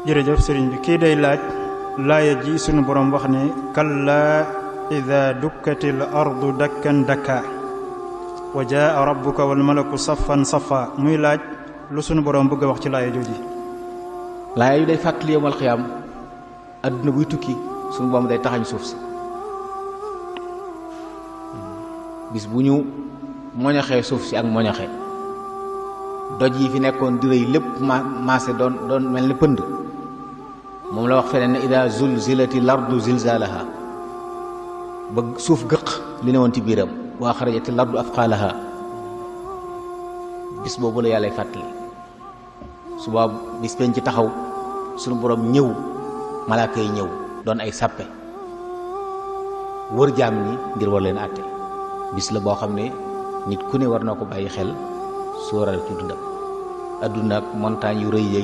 jërëjëf sëriñ bi kii day laaj laaya ji sunu borom wax ne kalla ida dukkatil ardu dakkan dakka wa jaa rabbuka wal malaku saffan saffa muy laaj lu sunu borom bëgg a wax ci laaya jooji. laaya yu day fàttali yowmal xiyaam adduna buy tukki sunu borom day taxañ suuf si bis bu ñu moñaxee suuf si ak moñaxe doj yi fi nekkoon di rëy lépp maase doon mel ni pënd moom la wax feneen ne ida zulzilati lardu zilzalaha ba suuf gëq li ne woon ci biiram wa axrajati lardu afqalaha bis boobu la yàlla fàttali suba bis penc ci taxaw sunu borom ñëw malaaka yi ñëw doon ay sàppe wër jaam ñi ngir war leen àtte bis la boo xam ne nit ku ne war na ko bàyyi xel sóoral ci dundam adduna ak montagne yu rëy yi